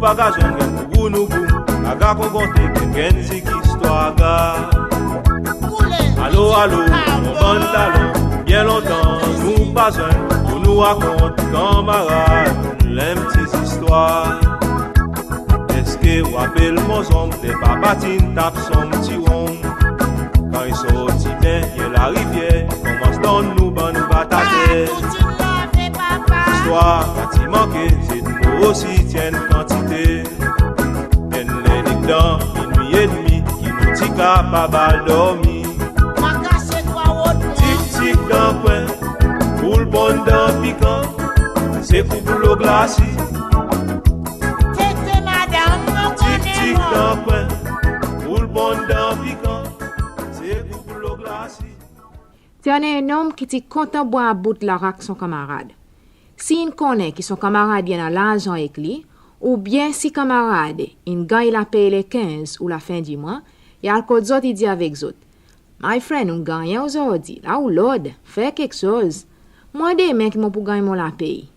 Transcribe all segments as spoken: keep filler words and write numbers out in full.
Pa ganny zwenn ganny nougounougoun, aga kongonte, ganny zigistwa aga. Alo, alo, mon bann dalon, byen lontan nou pa zwenn pour nou rakont kanmarad, nou lenm ti zistwar. Eski ou rapel mon zonm, ler papa ti'n tap son ti wonm? Kan i sorti bennyen larivyer, konmans donn nou bann batate. Zistwar pa ti manke, zedmo osi ti annan kantite. Enn ler nik dan minwi edmi ki nou ti kapab al dormi. Tik tik dan kwen, boul ponn dan pikan, se kou dlo glasi. Tik tik dan kwen, boul ponn dan pikan, se kou dlo glasi. Ti annan en zonm ki ti kontan bwar bout larak son kanmarad. Si in konnen ki son kanmarad i annan larzan ek li, oubyen si kanmarad in ganny lapey le kenz ou lafen dimwan, i al kot zot, i dir avek zot, "My friend, ou'n gannyen ozordi, la ou lord, fer keksoz. Mwan demen ki mon pou ganny mon lapey.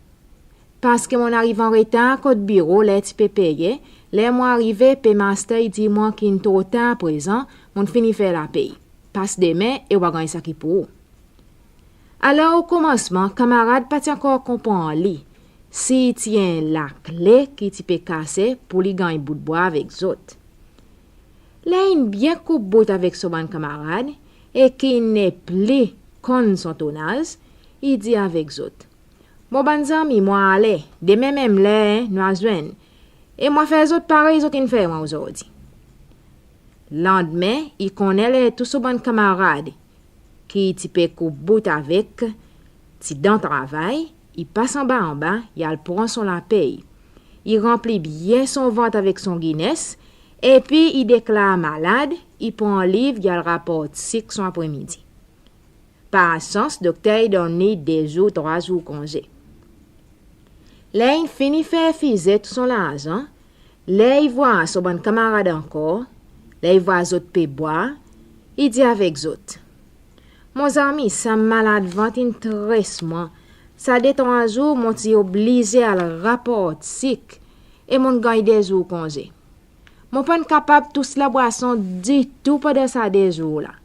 Parski mon'n ariv an retar kot biro ler ti pe peye, ler mon arive, paymaster i dir mwan ki'n tro tar prezan, mon'n fini fer lapey. Pas demen e ou a ganny sa ki pour ou." Alor, o komansman, kanmarad pa ti ankor konpran li si ti en lakle ki ti pe kase pour li ganny bout bwar avek zot. Ler in byen koup bout avek son bann kanmarad e ki in nepli konn son tonaz, i dir avek zot, "Bon bann zanmi, mon ale, demen menm ler nou a zwenn, e mon a fer zot parey zot in fer mwan ozordi." Landmen, i konnen ler tou son bann kanmarad ki ti pe koup bout avek ti dan travay, i pas anba anba, i al pran son lapey. I ranpli byen son vant avek son Guinness, epi i deklar malad, i pran liv, i al raport sik son apremidi. Par sans, dokter i donn li de zour, trwa zour konze. Ler in fini fer fize tou son larzan, ler i vwar son bann kanmarad ankor, ler i vwar zot pe bwar, i dir avek zot, "Mon zanmi, sa malad vant in tres mwan. Sa de trwa zour mon ti oblize al raport sik e mon'n ganny de zour konze. Mon pa'n kapab tous labwason ditou pandan sa de zour la.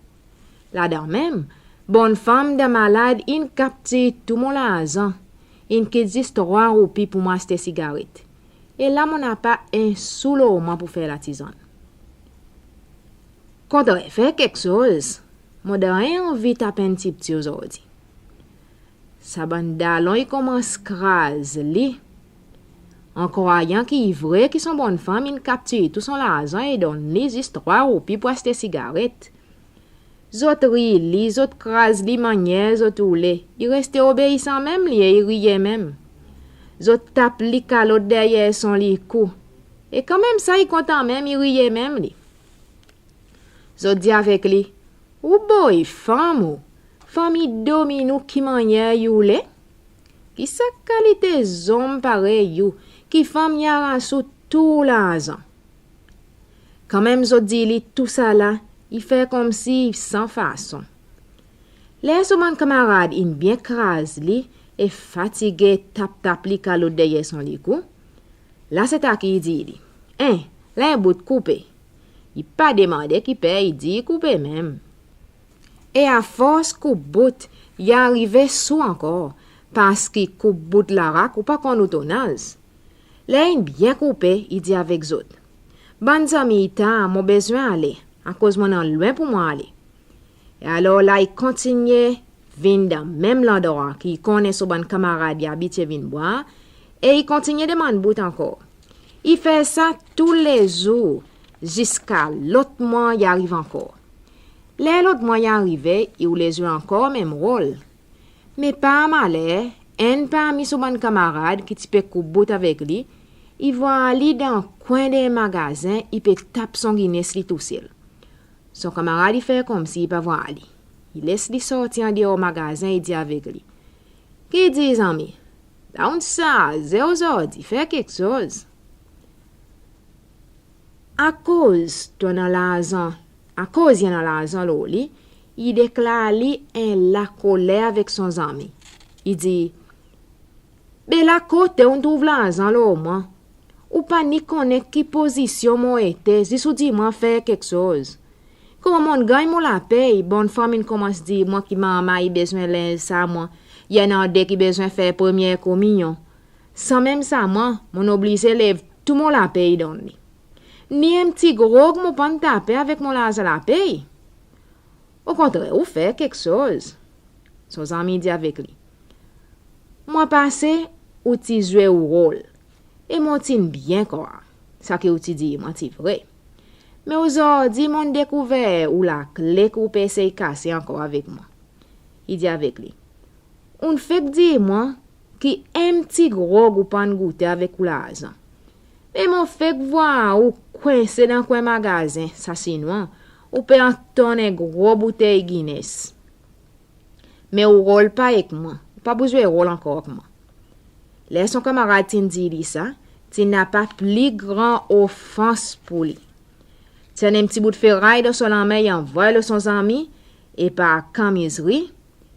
Ladan menm, bann fanm dan malad in kaptir tou mon larzan, in kit zis trwa roupi pour mwan aste sigaret. E la mon napa en sou lo mwan pour fer latizann. Kontre fer keksoz, mon dan anvi tap en pti pti ozordi." Sa bann dalon i konmans kraz li, an krwayan ki i vre ki son bann fanm in kaptir tou son larzan e donn li zis trwa roupi pour aste sigaret. Zot rir li, zot kraz li mannyer zot oule, i reste obeisan menm li e i riye menm. Zot tap li kalot deryer son likou. E kanmenm sa, i kontan menm, i riye menm li. Zot dir avek li, "Ou boy fanm ou, fanm i domin ou ki mannyer i oule? Ki sa kalite zonm parey ou, ki fanm i aras ou tou larzan?" Kanmenm zot dir li tousala, i fer konmsi i san fason. Ler son bann kanmarad in byen kraz li e fatige tap tap li kalot deryer son likou, la se ta ki i dir li, "En, la en bout koupe." I pa demande ki per, i dir koupe menm. E afors koup bout, i arive sou ankor, parski koup bout larak ou pa konn ou tonaz. Ler in byen koupe, i dir avek zot, "Bann zanmi, i tar, mon bezwen ale, akoz mon annan lwen pour mwan ale." E alor la i kontinyen vin dan menm landrwa ki i konnen son bann kanmarad i abitye vin bwar, e i kontinyen demann bout ankor. I fer sa tou le zour, ziska lot mwan i ariv ankor. Ler lot mwan i arive, i oule zwe ankor menm rol. Me par maler, enn parmi son bann kanmarad ki ti pe koup bout avek li, i vwar li dan kwen de magazen, i pe tap son Guinness li tousel. Son kanmarad i fer konmsi i pa vwar li. I les li sorti andeor magazen, i dir avek li, "Ki dir zanmi, la ou'n sarze ozordi, fer keksoz." Akoz i annan larzan, akoz i annan larzan lo li, i deklar li an lakoler avek son zanmi. I dir, "Be la kote ou'n trouv larzan lo mwan? Ou pa ni konnen ki pozisyon mon ete, zis ou dir mwan fer keksoz. Konman mon'n ganny mon lapey, bonnfanm in konmans dir mwan ki manman i bezwen lenz sa mwan, i annan de ki bezwen fer premye kominyon. Sanmenm sa mwan, mon'n oblize lev tou mon lapey donn li. Ni en pti grog mon pa'n tape avek mon larzan lapey. Okontrer, ou fer keksoz, son zanmi i dir avek li. Mwan pase, ou ti zwe ou rol, e mon ti'n byen krwar sa ki ou ti dir mwan ti vre. Me ozordi mon'n dekouver ou lakle ki ou pe esey kase ankor avek mwan. I dir avek li, ou'n fek dir mwan ki en pti grog ou pa'n goute avek ou larzan. Me mon fek vwar ou kwense dan kwen magazen sa Sinwan, ou pe antonn en gro boutey Guinness. Me ou rol pa ek mwan, ou pa pou zwe rol ankor ek mwan. Ler son kanmarad ti'n dir li sa, ti napa pli gran ofans pour li. Ti annan en pti bout feray dan son lanmen, i anvoy lo son zanmi, e par kamizri,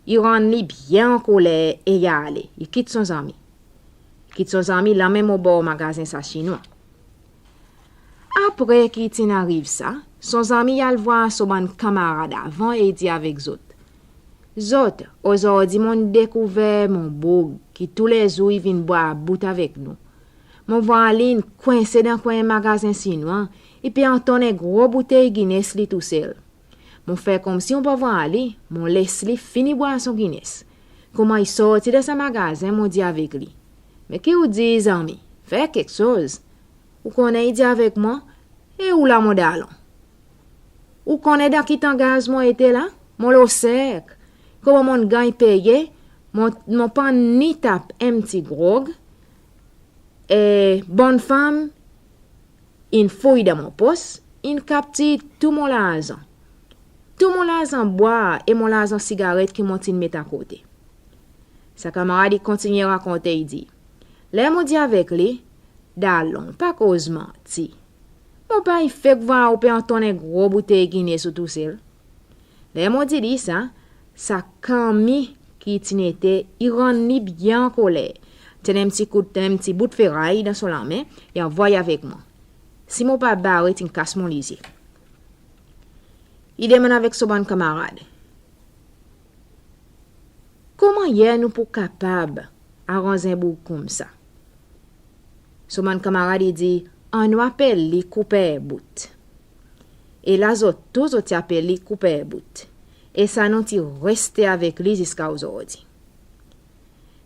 i rann li byen ankoler e i ale, i kit son zanmi. Kit son zanmi lanmenm obor magazen sa Sinwan. Apre ki ti'n ariv sa, son zanmi i al vwar son bann kanmarad avan e i dir avek zot, zot, ozordi mon'n dekouver mon boug ki toulezour i vin bwar bout avek nou. Mon vwar li in kwense dan kwen magazen Sinwan, i pe antonn en gro boutey Guinness li tousel. Mon fer konmsi mon pa vwar li, mon les li fini bwar son Guinness. Konman i sorti dan sa magazen, mon dir avek li, me ki ou dir zanmi, fer keksoz. Ou konnen, i dir avek mwan, e ou la mon dalon. Ou konnen dan ki tangaz mon ete la? Mon lo serk. Konman mon'n ganny peye, mon, mon pa'n ni tap en pti grog, e bonnfanm in fouy dan mon pos, in kaptir tou mon larzan. Tou mon larzan bwar e mon larzan sigaret ki mon ti'n met akote. Sa kanmarad i kontinyen rakonte, i dir, ler mon dir avek li, dalon, pa koz manti. Mon pa i fek vwar ou pe antonn en gro boutey Guinness ou tousel. Ler mon dir li sa, sa kanmi ki ti'n ete, i rann li byen ankoler. Ti annan en pti kout, en pti bout feray dan son lanmen, i anvoy avek mwan. Si mon pa bare, ti'n kas mon lizye. I demann avek son bann kanmarad, koman yer nou pou kapab aranz en boug koumsa? Son bann kanmarad i dir, annou apel li Kouper Bout. E la zot tou zot ti apel li Kouper Bout. E sa non ti reste avek li ziska ozordi.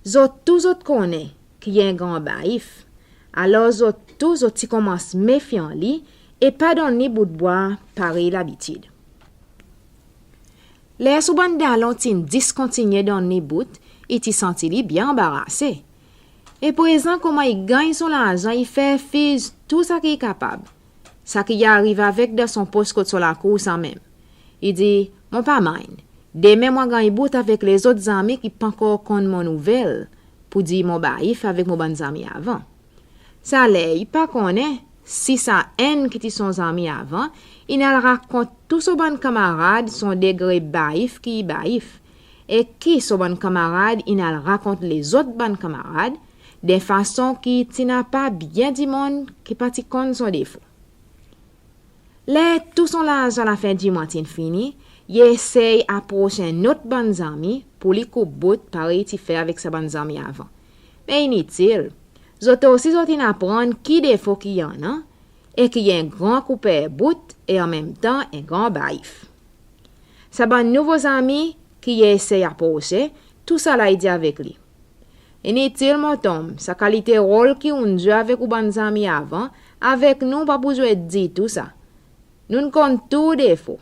Zot tou zot konnen ki i en gran baif, alor zot tou zot ti konmans mefyan li e pa donn li bout bwar parey labitid. Ler son bann dalon ti'n diskontinyen donn li bout, i ti santi li byen anbarase. E prezan konman i ganny son larzan, i fer fiz tou sa ki i kapab. Sa ki i ariv avek dan son pos kot son lakour sanmenm. I dir, mon pa mind. Demen mon a ganny bout avek lezot zanmi ki pankor konn mon nouvel, pou dir mon baif avek mon bann zanmi avan. Sa ler i pa konnen si sa enn ki ti son zanmi avan, in al rakont tou son bann kanmarad son degre baif ki i baif, e ki son bann kanmarad in al rakont lezot bann kanmarad, de fason ki ti napa byen dimoun ki pa ti konn son defo. Ler tou son larzan lafendimwan ti'n fini, i esey apros en lot bann zanmi pou li koup bout parey i ti fer avek sa bann zanmi avan. Me initil, zot osi zot in aprann ki defo ki i annan, e ki i en gran kouper bout e anmenmtan en gran baif. Sa bann nouvo zanmi ki i esey aprose, tousala i dir avek li, initil mon tonm, sa kalite rol ki ou'n zwe avek ou bann zanmi avan, avek nou ou pa pou zwe ditou sa. Nou'n konn tou ou defo.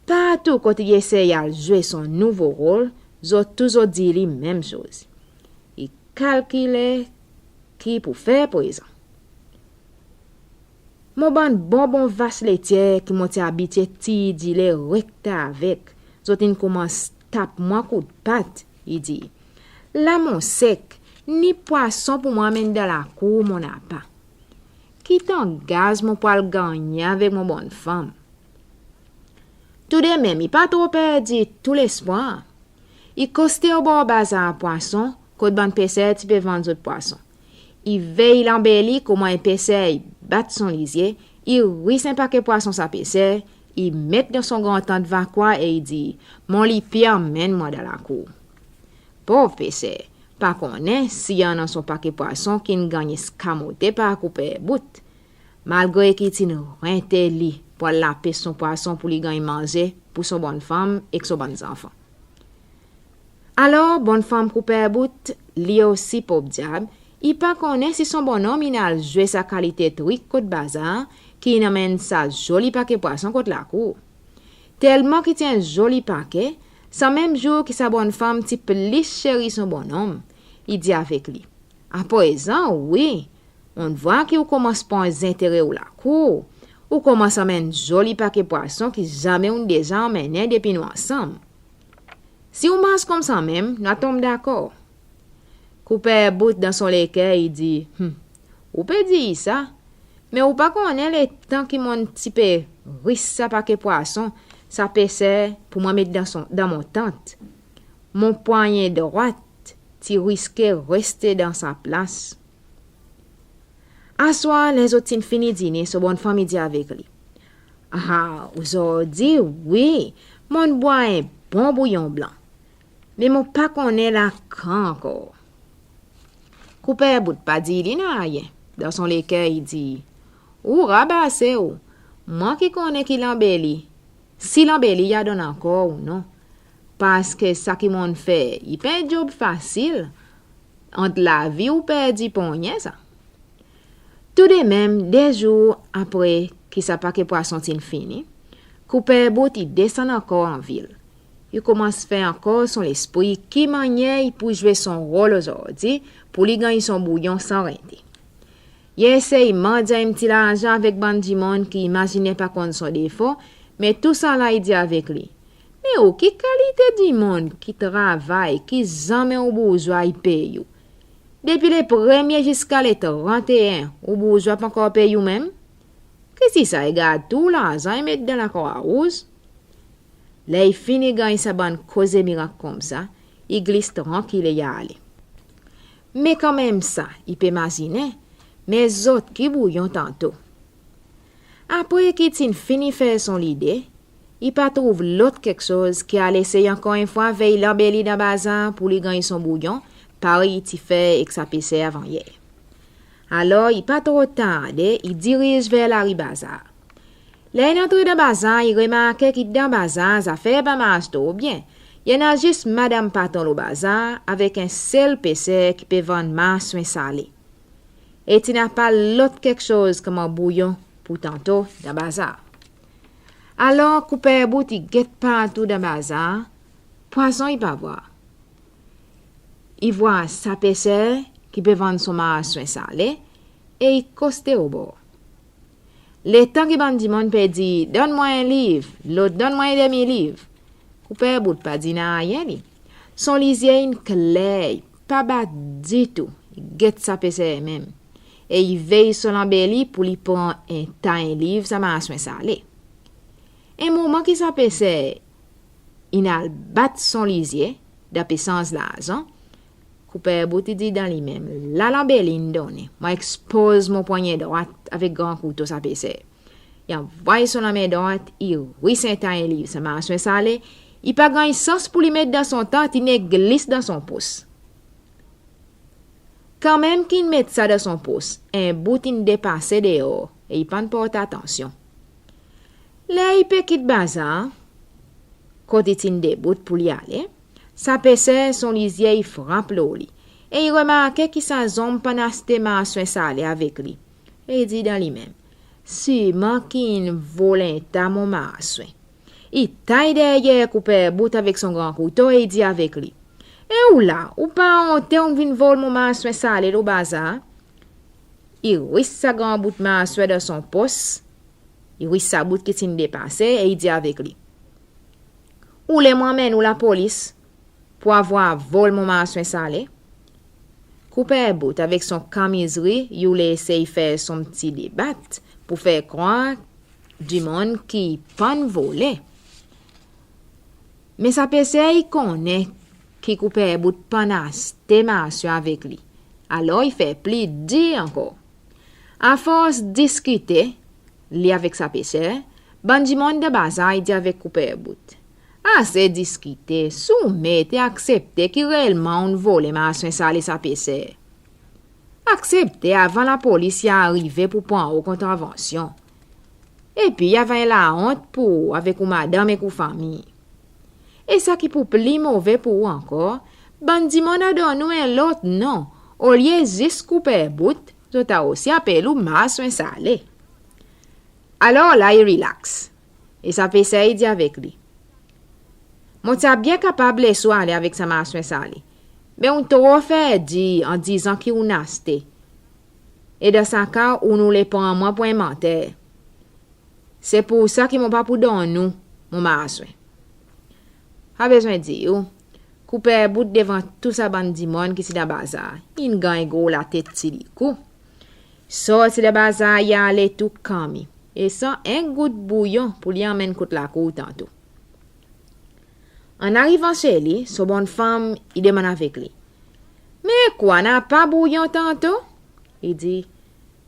Partou kot i esey al zwe son nouvo rol, zot tou zot dir li menm soz. I kalkile ki pou fer prezan. Mon bann bonbon vas letyer ki mon ti abitye tir dile rekta avek, zot in konmans tap mwan kout pat, i dir. La mon sek, ni pwason pou mwan anmenn dan lakour mon napa. Ki tangaz mon pou al gannyen avek mon bonnfanm? Toudemem, i pa tro perdi tou lespwar. I koste obor bazar pwason, kot bann peser ti pe vann zot pwason. I vey lanbeli konman en peser i bat son lizye, i ris en pake pwason sa peser, i met dan son gran tant vakwa e i dir, "Mon lipye anmenn mwan dan lakour." Pov peser pa konnen si i annan son pake pwason ki'n ganny eskamote par Kouper Bout, malgre ki i ti'n rente li pour al lapes son pwason pour li ganny manze pour son bonnfanm ek son bann zanfan. Alor, bonnfanm Kouper Bout, li osi pov dyab, i pa konnen si son bonnonm in al zwe sa kalite trik kot bazar, ki in anmenn sa zoli pake pwason kot lakour. Telman ki ti en zoli pake, sanmenm zour ki sa bonnfanm ti plis seri son bonnonm, i dir avek li, "Aprezan, wi, mon'n vwar ki ou konmans pran zentere ou lakour, ou konmans anmenn zoli pake pwason ki zanmen ou'n deza anmennen depi nou ansanm. Si ou mars koumsa menm, nou a tonm dakor." Kouper Bout dan son leker i dir, "Hm, ou pe dir sa, me ou pa konnen letan ki mon'n ti pe ris sa pake pwason, sa peser pour mwan met dan son, dan mon tant, mon pwanyen drwat ti riske reste dan sa plas." Aswar, ler zot ti'n fini dinen, son bonnfanm i dir avek li, "A, ozordi, wi, mon'n bwar en bon bouyon blan, me mon pa konnen lakan ankor." Kouper Bout pa dir li nanryen, dan son leker i dir, "Ou rabase ou, mwan ki konnen ki lanbeli, si lanbeli i a donn ankor ou non. Parski sa ki mon'n fer, i pa en dyob fasil, ant lavi ou perdi ponnyen sa." Toudmenm, de zour apre ki sa pake pwason ti'n fini, Kouper Bout i desann ankor anvil. I konmans fer ankor son lespri ki mannyer i pou zwe son rol ozordi pour li ganny son bouyon san rente. I esey mandyan en pti larzan avek bann dimoun ki i mazinen pa konn son defo, me tousala i dir avek li, "Me ou ki kalite dimoun ki travay ki zanmen ou bourzwa i pey ou? Depi le premye ziska le tranteen, ou bourzwa pa ankor pey ou menm? Ki si sa i gard tou larzan i met dan lakwa rouz?" Ler i fini ganny sa bann koze mirak koumsa, i glis trankil e i ale. Me kanmenm sa, i pe mazinen, me zot ki bouyon tanto. Apre ki ti'n fini fer son lide, i pa trouv lot keksoz ki al esey ankor en fwa vey lanbeli dan bazar pour li ganny son bouyon, parey i ti fer ek sa peser avan yer. Alor, i pa tro tarde, i diriz ver lari bazar. Ler in antre dan bazar, i remarke ki dan bazar, zafer pa mars tro byen. I annan zis madanm patron lo bazar, avek en sel peser ki pe vann marswen sale. E ti napa lot keksoz konman bouyon pour tanto dan bazar. Alor, Kouper Bout i get partou dan bazar, pwason i pa vwar. I vwar sa peser ki pe vann son marswen sale, e i koste obor. Letan ki bann dimoun pe dir, "Donn mwan en liv", lot, "Donn mwan en demi liv", Kouper Bout pa dir nanryen li. Son lizye in kler, i pa bat ditou, i get sa peser menm. E i vey son lanbeli pour li pran en ta en liv sa marswen sale. En moman ki sa peser in al bat son lizye, dan pe sanz larzan, Kouper Bout i dir dan li menm, "La lanbeli in donnen, mon ekspoz mon pwannyen drwat avek gran kouto sa peser." I anvoy son lanmen drwat, i ris en ta en liv sa marswen sale, i pa ganny sans pour li met dan son tant, i nek glis dan son pos. Kanmenm ki'n met sa dan son pos, en bout in depase deor, e i pa'n port atansyon. Ler i pe kit bazar, kot i ti'n debout pour li ale, sa peser son lizye i frap lo li, e i remarke ki sa zonm pa'n aste marswen sale avek li. E i dir dan li menm, "Sirman ki'n vol en ta mon marswen." I tay deryer Kouper Bout avek son gran kouto e i dir avek li, "E ou la, ou pa onte ou'n vin vol mon marswen sale lo bazar?" I ris sa gran bout marswen dan son pos, i ris sa bout ki ti'n depase e i dir avek li, "Ou le mon anmenn ou lapolis pour avwar vol mon marswen sale?" Kouper Bout avek son kamizri, i oule esey fer son pti debat pour fer krwar dimoun ki i pa'n vole. Me sa peser i konnen ki Kouper Bout pa'n aste marswen avek li. Alor i fer pli dir ankor. Afors diskite, li avek sa peser, bann dimoun dan bazar i dir avek Kouper Bout, "Ase diskite, soumet e aksepte ki reelman ou'n vole marswen sale sa peser. Aksepte avan lapolis i arive pour pran ou kontravansyon. Epi i ava en laont pour ou avek ou madanm ek ou fanmir. E sa ki pou pli move pour ou ankor, bann dimoun a donn ou en lot non, olye zis Kouper Bout, zot a osi apel ou marswen sale." Alor la i rilaks. E sa peser i dir avek li, "Mon ti a byen kapab les ou ale avek sa marswen sale, me ou'n tro fer dir an dizan ki ou'n aste. E dan sa ka, ou'n oule pran mwan pour en manter. Se pour sa ki mon pa pou donn ou mon marswen." Pa bezwen dir ou, Kouper Bout devan tou sa bann dimoun ki ti dan bazar, in ganny gro latet ti li kou. Sorti dan bazar, i ale tou kanmi, e san en gout bouyon pour li anmenn kot lakour tanto. An arivan se li, son bonnfanm i demann avek li, "Me kwa, napa bouyon tanto?" I dir,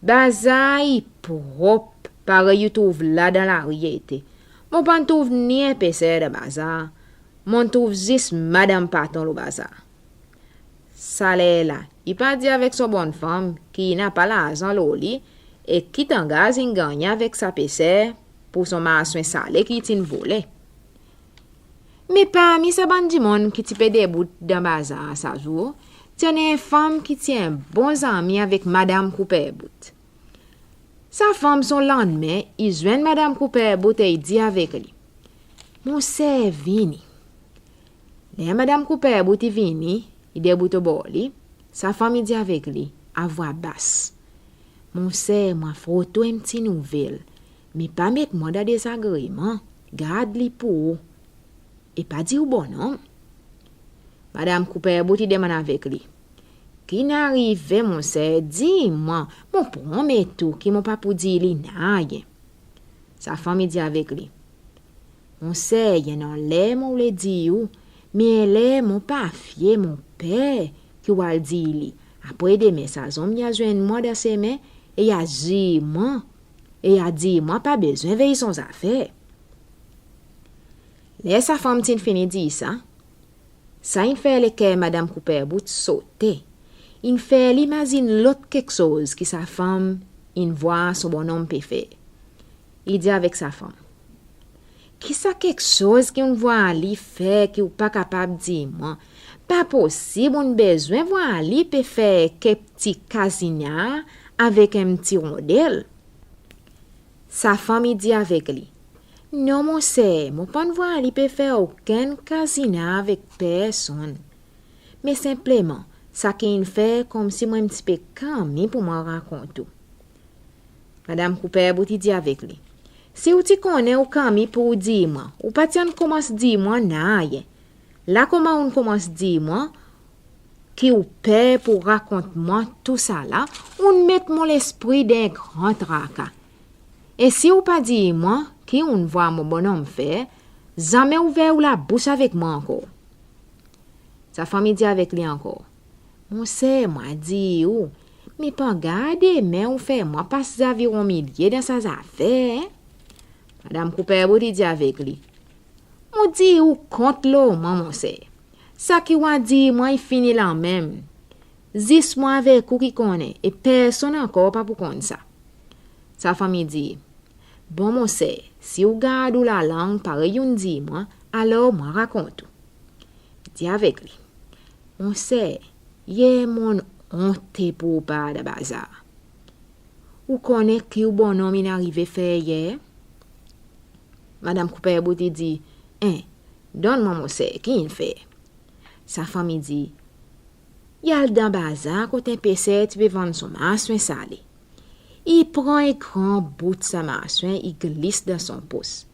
"Bazar i prop parey ou trouv la dan lari ete. Mon pa'n trouv ni en peser dan bazar. Mon'n trouv zis madanm patron lo bazar." Sa ler la, i pa dir avek son bonnfanm ki i napa larzan lo li e ki tangaz in gannyen avek sa peser pour son marswen sale ki i ti'n vole. Me parmi sa bann dimoun ki ti pe debout dan bazar sa zour, ti annan en fanm ki ti en bon zanmi avek madanm Kouper Bout. Sa fanm, son lannmen, i zwenn madanm Kouper Bout e i dir avek li, "Mon ser, vini." Ler madanm Kouper Bout i vini, i debout obor li, sa fanm i dir avek li a vwa bas, "Mon ser, mon a fer ou en pti nouvel, me pa met mwan dan dezagreman, gard li pour ou. E pa dir ou bonnonm." Madanm Kouper Bout i demann avek li, "Ki'n arive, mon ser? Dir mwan, mon promet ou ki mon pa pou dir li nanryen." Sa fanm i dir avek li, "Mon ser, i annan ler mon oule dir ou, me en ler mon pa fye, mon per ki ou al dir li. Apre demen sa zonm i a zwenn mwan dan semen e i a dir mwan, e i a dir mwan pa bezwen vey son zafer." Ler sa fanm ti'n fini dir sa, sa in fer leker madanm Kouper Bout sote. In fer li mazin lot keksoz ki sa fanm in vwar son bonnonm pe fer. I dir avek sa fanm, "Ki sa keksoz ki ou'n vwar li fer ki ou pa kapab dir mwan? Pa posib ou'n bezwen vwar li pe fer kek pti kazina avek en pti rondel?" Sa fanm i dir avek li, "Non, mon ser, mon pa'n vwar li pe fer okenn kazina avek personn. Me senpleman, sa ki in fer konmsi mon en pti pe kanmi pour mon rakont ou." Madanm Kouper Bout i dir avek li, "Si ou ti konnen ou kanmi pour ou dir mwan, ou pa ti a'n konmans dir mwan nanryen. La konman ou'n konmans dir mwan ki ou per pour rakont mwan tousala, ou'n met mon lespri dan en gran traka. E si ou pa dir mwan ki ou'n vwar mon bonnonm fer, zanmen ouver ou labous avek mwan ankor." Sa fanm i dir avek li ankor, "Mon ser, mon a dir ou, me pangar demen ou fer mwan pas zaviron milye dan sa zafer, en?" Madanm Kouper Bout i dir avek li, "Mon dir ou kont lo mwan, mon ser. Sa ki ou a dir mwan i fini la menm. Zis mwan avek ou ki konnen, e personn ankor pa pou konn sa." Sa fanm i dir, "Bon, mon ser, si ou gard ou lalang parey ou'n dir mwan, alor mon a rakont ou." I dir avek li, "Mon ser, yer mon'n onte pour ou par dan bazar. Ou konnen ki ou bonnonm in arive fer yer?" Madanm Kouper Bout i dir, "En, donn mwan, mon ser, ki in fer?" Sa fanm i dir, "I al dan bazar kot en peser ti pe vann son marswen sale. I pran en gran bout sa marswen, i glis dan son pos.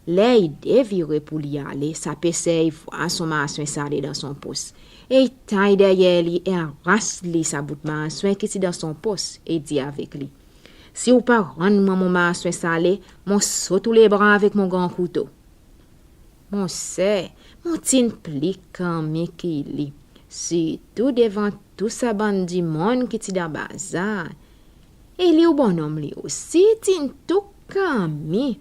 Ler i devire pour li ale, sa peser i vwar son marswen sale dan son pos. E i tay deryer li e aras li sa bout marswen ki ti dan son pos e dir avek li, 'Si ou pa rann mwan mon marswen sale, mon sot ou lebra avek mon gran kouto.' Mon ser, mon ti'n pli kanmi ki li. sirtou devan tou sa bann dimoun ki ti dan bazar. E li ou bonnonm li osi ti'n tou kanmi.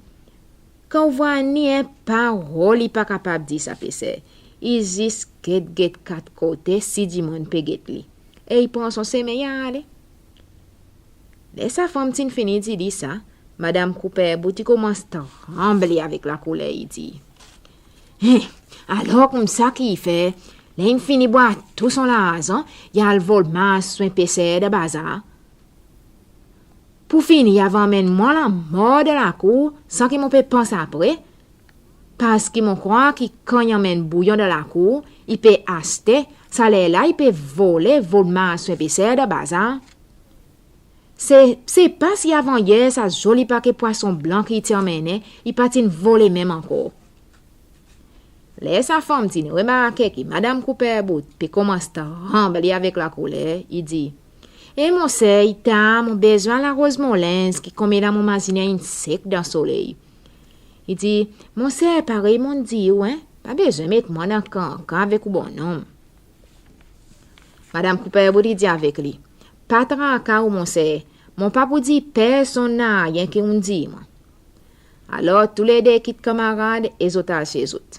Kan ou vwar ni en parol i pa kapab dir sa peser, i zis get, get kat kote si dimoun pe get li. E i pran son semen i ale. Ler sa fanm ti'n fini dir li sa, Madanm Kouper Bout i konmans tranble avek lakoler, i dir, "Hen, alor koumsa ki i fer, ler in fini bwar tou son larzan, i al vol marswen peser dan bazar. Pour fini i ava anmenn mwan lanmor dan lakour san ki mon pe pans apre, parski mon krwar ki kan i anmenn bouyon dan lakour, i pe aste, sa ler la i pe vole, vol marswen peser dan bazar. Se, se pa si avan yer sa zoli pake pwason blan ki i ti anmennen, i pa ti'n vole menm ankor." Ler sa fanm ti'n remarke ki Madanm Kouper Bout pe konmans tranble avek lakoler, i dir, "E monser, i tar, mon bezwen al aroz mon lenz ki konmela mon mazinen in sek dan soley." I dir, "Monser, parey mon'n dir ou, en, pa bezwen met mwan dan kankan avek ou bonnonm." Madanm Kouper Bout i dir avek li, "Pa traka ou, monser, mon pa pou dir personn nanryen ki ou'n dir mwan." Alor toulede kit kanmarad e zot al se zot.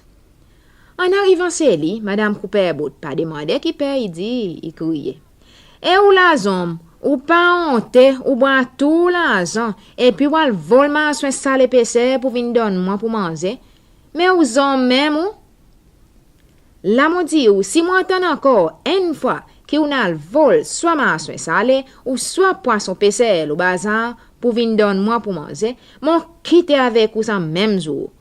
An arivan se li, Madanm Kouper Bout pa demande ki per i dir, i kriye, "E ou lazonm, ou pa onte, ou bwar tou larzan, epi ou al vol marswen sale peser pour vin donn mwan pour manze? Me ou zonm menm ou? La mon dir ou, si mon antann ankor enn fwa ki ou'n al vol swa marswen sale ouswa pwason peser lo bazar pour vin donn mwan pour manze, mon kite avek ou sa menm zour.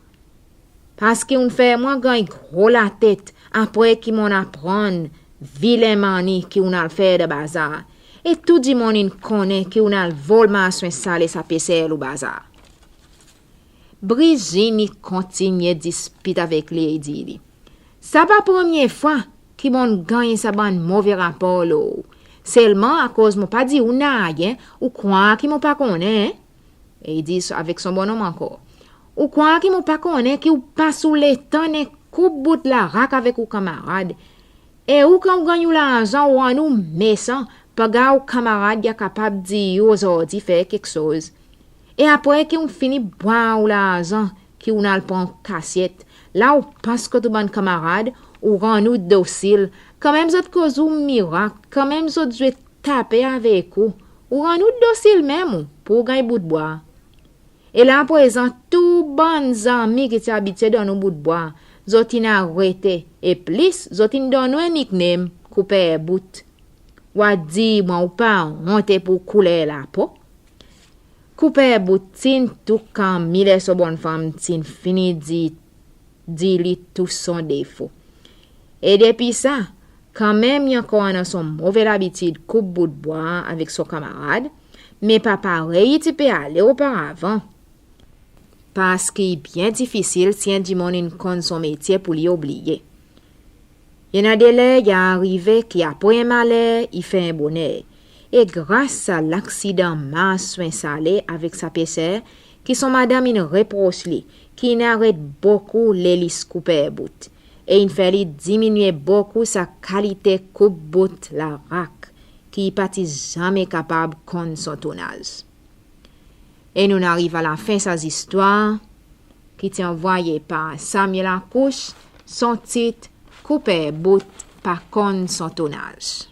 Parski ou'n fer mwan ganny gro latet apre ki mon'n aprann vilen manni ki ou'n al fer dan bazar. E tou dimoun in konnen ki ou'n al vol marswen sale sa peser lo bazar." Brizin i kontinyen dispit avek li e dir li, "Sa pa premye fwa ki mon'n ganny sa bann move rapor lo ou. Selman akoz mon pa dir ou nanryen, ou krwar ki mon pa konnen, en?" E i dir avek son bonnonm ankor, "Ou krwar ki mon pa konnen ki ou pas ou letan nek koup bout larak avek ou kanmarad? E ou, kan ou ganny ou larzan, ou rann ou mesan, pa gar ou kanmarad i a kapab dir ou ozordi fer keksoz. E apre ki ou'n fini bwar ou larzan ki ou'n al pran kasyet, la ou pas kot ou bann kanmarad, ou rann ou dosil, kanmenm zot koz ou mirak, kanmenm zot zwe tape avek ou, ou rann ou dosil menm ou, pour ou ganny bout bwa. E la aprezan tou bann zanmi ki ti abitye donn ou bout bwa, zot in arete, e plis zot in donn ou en nickname, Kouper Bout. Ou a dir mwan ou pa onte pour kouler lapo?" Kouper Bout ti'n tou kanmi ler son bonnfanm ti'n fini dir, dir li tou son defo. E depi sa, kanmenm i ankor annan son move labitid koup bout bwa avek son kanmarad, me pa parey i ti pe ale oparavan. Parski i byen difisil si en dimoun in konn son metye pour li oubliye. I annan de ler i arive ki apre en maler i fer en boner. E gras a laksidan marswen sale avek sa peser ki son madanm in repros li, ki in aret bokou lelis Kouper Bout, e in fer li diminyen bokou sa kalite koup bout larak ki i pa ti zanmen kapab konn son tounaz. E nou'n ariv a lafen sa zistwar ki ti anvoye par Samuel Accouche, son tit, Kouper Bout pa konn son tounaz.